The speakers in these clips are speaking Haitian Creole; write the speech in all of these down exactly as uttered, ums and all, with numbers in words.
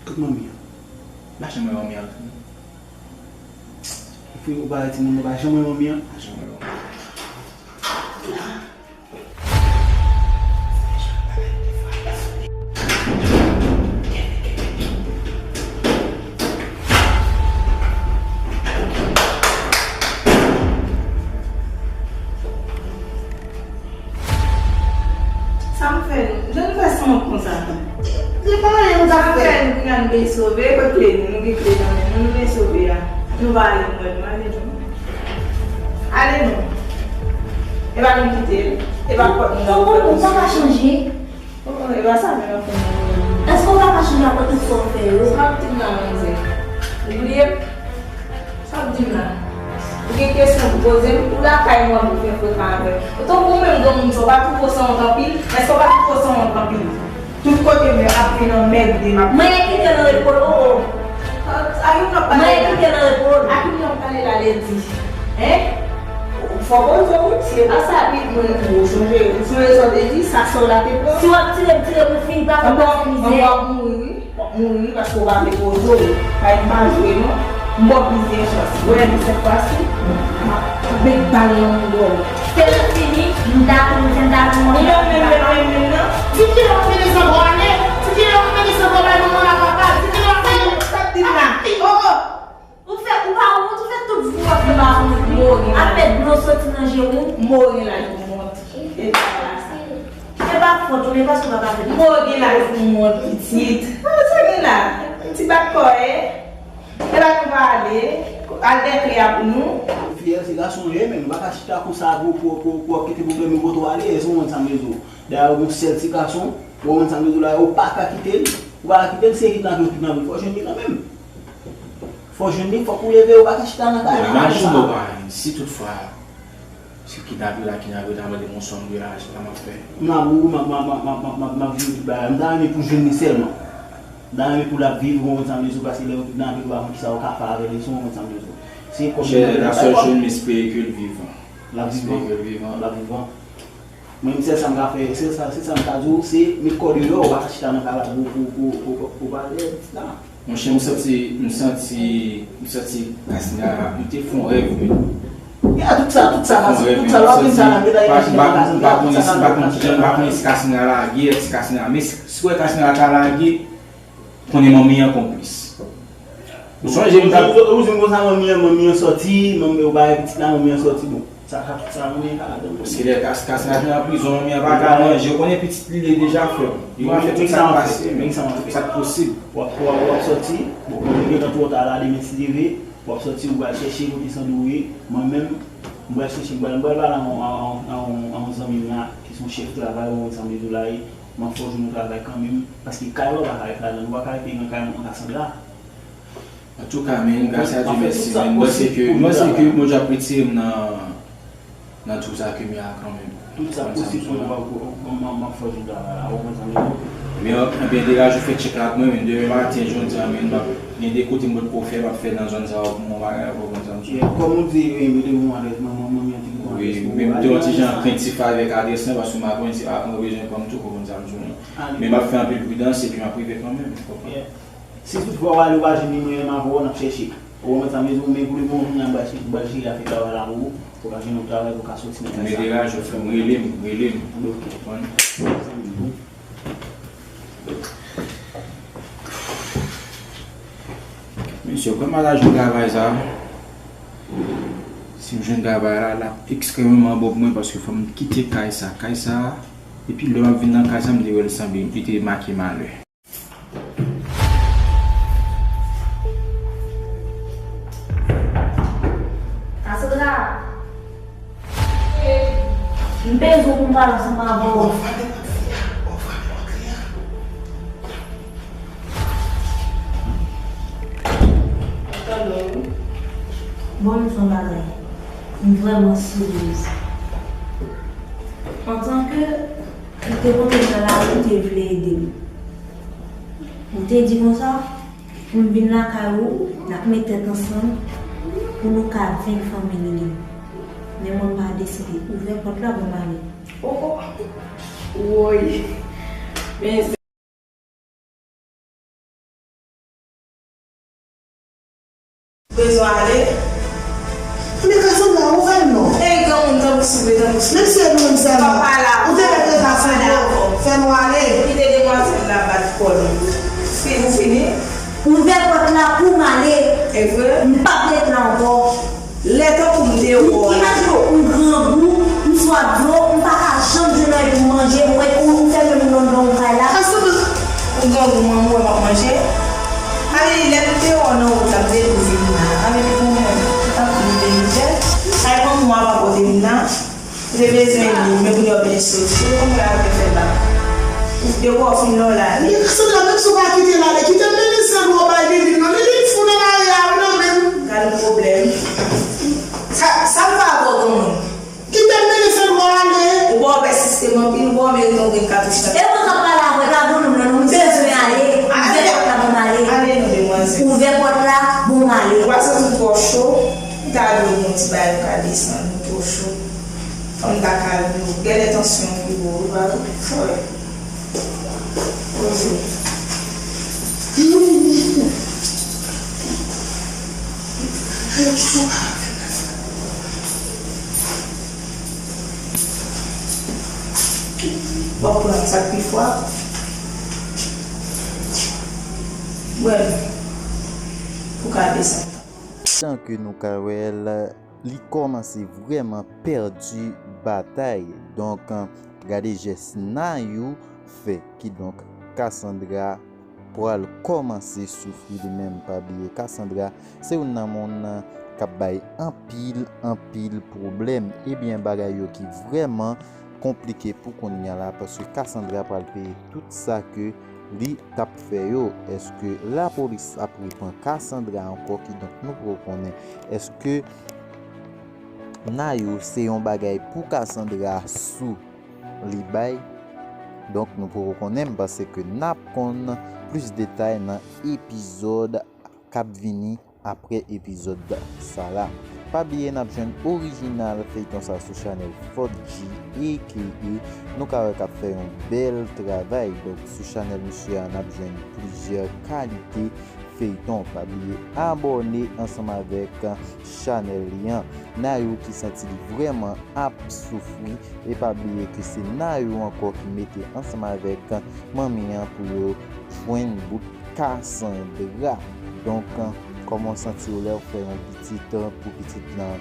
Kot manmi an? M pa janm wè manmi an. Epi ou pa wè timoun nan pa janm wè manmi an? M pa janm wè manmi an. Sa m fè nou? Jan nou fè sanwont konsa? Li pa anyen nou t ap fè. Sa m fè nou? Kounya nou vin sove, kote kle nou? Nou gen kle nan men nou, nou vin sove a. Nou pa ale nou wè nou, ale nou. Ale nou. E pa nou kite l. E pa pòt nou. Ou konprann, ou pa ka chanje. Oh, oh, e pa sa menm ap fè m nan. Èske w pa ka chanje apre tout sa w fè yo? Sa w ap di m la, manzè? Ou bliye m? Sa w ap di m la? Ou gen kesyon pou poze m? Ou lakay mwen pou fè frekan avè m. Tankou ou menm granmoun sa, ou pa twouve w sanwont anpil? Èske w pa twouve w sanwont anpil? Tout kote m ap vin anmède m ap. Mwen kite l nan repo l, oh, oh. A, a, yon k ap pale la. Mwen kite l nan repo l. A ki moun k ap pale la, Ledi? Hein? Fò poze w wi, si e pa sa, pi mwen, ou sonje, ou sonje sa w te di, sa sè w la te pran? Si w ap tire m, tire m, nou fin pa fè pase mizè. Anben w ap mouri wi. W ap mouri wi, paske w pa vle poze w. Kay m pa jwe non. M ba w plizyè chans. Wè, men sèt fwa si, m ap met bal nan mouda w. Se nou fini, m dakò, m dakò. Ou menm, menm, menm, menm, menm nan. Di kilè w ap mete sango ale? Di kilè w ap mete sango bay manman la, papa? Di kilè w ap mete. Sa w ap di m la? Oh, oh. Ou fè, ou pa wont, ou fè tout jou w ap fè pa wont. Mori. Ap fè dlo soti nan je w. Mori laj pou wont. E pa la sa. Se pa fòt ou, men paske w pa ka fè. Mori laj pou wont, pitit. Ah, sa gen la? Ti bat kò, eh. E pa nou pa ale. Al dèkle a pou nou. Fiyèl se gason ye, men nou pa ka chita konsa pou, pou, pou, pou w ap kite pwoblèm yo pote w ale. Èske w konprann sa m vle di w? Dayè, ou gon sèl ti gason, ou konprann sa m vle di w la, ou pa ka kite l. Ou pa ka kite l, si e kidnape yo kidnape l, fò w jwenn li kanmenm. Fò jwenn li, fòk ou leve, ou pa ka chita nan kay la. Imajine w pa, si toutfwa se kidnape la kidnape, ta mande m yon sòm de lajan, sa m ap fè? M ap, m ap, m ap, m ap, m ap, m ap, m ap viv tout bagay. M ta renmen pou jwenn li sèlman. M ta renmen pou l ap viv, ou konprann sa m vle di w, paske lè yo kidnape, ou pa konn kisa ou ka fè avè li, si w konprann sa m vle di w. Se kòm la sèl bagay, jwenn m espere ke l vivan. L ap vivan. Espere ke l vivan. L ap vivan. Mwen, sèl sa m ka fè, sèl sa, sèl sa m ka di w, se met kò deyò, ou pa ka chita nan kay la pou, pou, pou, pou, pou pale, et cetera. Monchè, m santi, m santi, m santi Kasina, m te fè yon rèv, wi. Ya, tout sa, tout sa, tout sa, tout sa, lè w ap di sa, m te imajine Kasina, tout sa, m pa konn kijan, m pa konn si Kasina lage, si Kasina, men si, si w wè Kasina ta lage, konnen manmi an konplis. Ou sonje m t ap. Ou di m konsa, manmi an, manmi an sòti, manmi, ou pa wè pitit la, manmi an sòti, bon. Sa ka, tout sa, manmi an ka ladan. Paske lè Kas-, Kasina te nan prizon, manmi an pa ka manje, ou konnen pitit li, li deja fè. Li pa fè tout sa k pase, men sa k posib. W ap, w ap, w ap sòti, bon, li gentan twò ta la, demen ti leve, w ap sòti, ou pral chèche kote Sandro ye, mwen menm, m pral chèche, m pral, m pral pale a yon, a yon, a yon, a yon zanmi m la, ki se yon chèf travay, ou konn sa m vle di w la, e, m ap fè w jwenn yon travay kanmenm, paske kay la, ou pa ka ret ladan, ou pa ka rete nan kay mwen ak Sandra. Antouka, men, gras a Dye, mèsi, men, m panse ke, m panse ke Bondye ap retire m nan, nan tou sa ke m ye a kanmenm. Tout sa posib pou nou, m ap fè w jwenn travay la, ou konn sa m vle di w. Men, ebyen, degaje w fè tchèk la ak mwen, men demen maten, jodi a, men, m ap gen de kote m potko fè, m ap fè nan zòn sa yo pou mwen, bagay la, ou konn sa m vle di w. Kòm ou di, yo mete yon adrès, manman, manmi an te kite yon adrès pou ou. Wi, men m te yon ti jan krentif avèk adrès lan, paske m pa konnen si papa mwen bezwen pran m tou, ou konn sa m di w. Men m ap fè anpil pridans epi m ap rive kanmenm, ou konprann? Si toutfwa w ale, w pa jwenn li, mwen menm avè w, n ap chèche. Ou konprann sa m vle di w, men pou lemoman, kounye a, m pral chèche, m pral chèche afè travay la pou ou. Pou w ka jwenn yon travay, pou w ka sòti nan kay sa. Men degaje w, frè m, rele m, rele m. Ok. Ou konprann? Mesye, ou kwè m al jwenn travay sa? Si m jwenn travay la, l ap ekstrèmeman bon pou mwen, paske fò m kite kay sa. Kay sa, epi lè m ap vin nan kay sa, m te wè l sanble, li te make malè. Cassandra! M bezwen pou m pale ansanm avè w. Bon, m son bagay. M vrèman siryez. Antanke ou te pote m nan lari, ou te vle ede m. Ou te di konsa, pou m vin lakay ou, n ap met tèt ansanm pou nou ka venk fanmi Lili. Men mwen pa deside ouvè pòt la pou m ale. Oh, oh. Woy. Men Bezwen ale? Men Cassandra, ouvè l non. Ey, granmoun, tanpri souple, tanpri souple. Menm si e nou menm sèlman. Ou te mèt rete a fè nou, fè nou ale. Kite demwazèl la bat kò l. Fin, ou fini? Ouvè pòt la pou m ale. E vre? M p ap ret la ankò. Lè tankou m te wè w. Imajine w, m grangou, m swaf dlo, m pa ka janm jwenn anyen pou m manje, m wè ou, ou fèmen m nan, nan kay la. Ou grangou, manman, w wè m ap manje? Ale, lè m te wè w nan wout la, m te di w vin la. Ale, pou mwen, tankou m te mizè. Ay, manman, w ap pote m la. Ou te bezwen li, men kounye a w byen soti. Ou konn bagay yo fè bak. Depi w fin la w la, ale. Sandra, menm si w pa kite l ale, kite m mennen sèl ou bay Liline non. Liline fou nan lari a, wi, nan men m. Gade yon pwoblèm. Sa, sa m pa wè w granmoun. Kite m mennen sèl ou ale. Ou pa wè w pèsiste m anpil, ou pa wè w merite yon grenn katouch nan. E mwen k ap pale avè w, gade yon nonm nan, nou bezwen ale. Ouvè pòt la, ban m ale. Ale non, demwazèl. Ouvè pòt la, ban m ale. Ou pa santi w twò cho? M ta dwe gen yon ti bagay pou ka desann ou, twò cho. Fò m ta kalme w. Genlè tansyon w pi wo, wi, pa vre? Fò w poze w. W ap pran sa k pi fò a. Bwè l pou ka desann. Jan ke nou ka wè l, li kòmanse vrèman pèdi batay. Donk, gade jès Nayou fè. Kidonk, Cassandra pral kòmanse soufri li menm. Pa bliye, Cassandra se youn nan moun k ap bay anpil, anpil pwoblèm. Ebyen, bagay yo ki vrèman konplike pou kounye a la, paske Cassandra pral peye tout sa ke li t ap fè yo. Èske lapolis ap reprann Cassandra ankò? Kidonk, nou poko konnen. Èske Nayou se yon bagay pou Cassandra sou li bay? Donk, nou poko konnen, m panse ke n ap konn plis detay nan epizòd k ap vini apre epizòd sa la. Pa bliye, n ap jwenn orijinal feyton sa sou chanèl Fort G, aka nou ka wè k ap fè yon bèl travay. Donk, sou chanèl misye a, n ap jwenn plizyè kalite feyton. Pa bliye abòne ansanm avèk chanèl li an. Nayou ki santi li vrèman ap soufri. E pa bliye ke se Nayou ankò ki mete ansanm avèk manmi an pou yo jwenn bout Cassandra. Donk, kòman w santi w lè w fè yon pitit pou pitit lan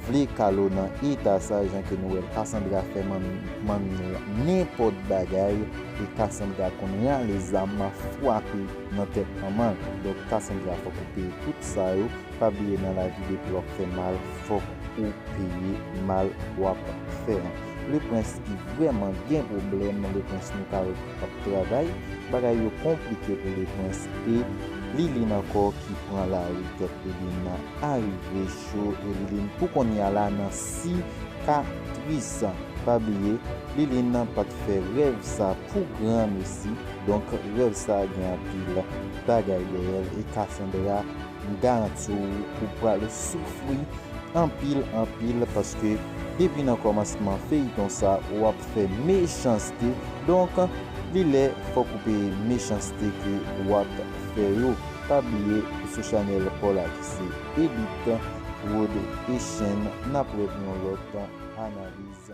vle kale w nan eta sa, jan ke nou wè Cassandra fè manmi, manmi l nenpòt bagay, e Cassandra konn rale zam frape nan tèt manman l. Donk, Cassandra fòk ou peye tout sa yo. Pa bliye nan lavi depi w ap fè mal, fòk ou peye mal w ap fè an. Leprens ki vrèman gen pwoblèm, Leprens nou ka wè k ap travay, bagay yo konplike pou Leprens e Liline ankò ki pran lari tèt Liline nan arive cho e Liline pou kounye a la nan sikatris. Pa bliye, Liline pa t fè rèv sa pou granmesi, donk rèv sa gen anpil bagay dèyè l e Cassandra M garanti w, ou pral soufri anpil, anpil, paske depi nan kòmansman feyton sa, w ap fè mechanste. Donk, li lè fòk ou peye mechanste ke w ap fè yo. Pa bliye, sou chanèl pa w la ki se Elite Prod Echèn, n ap wè pou yon lòt analiz.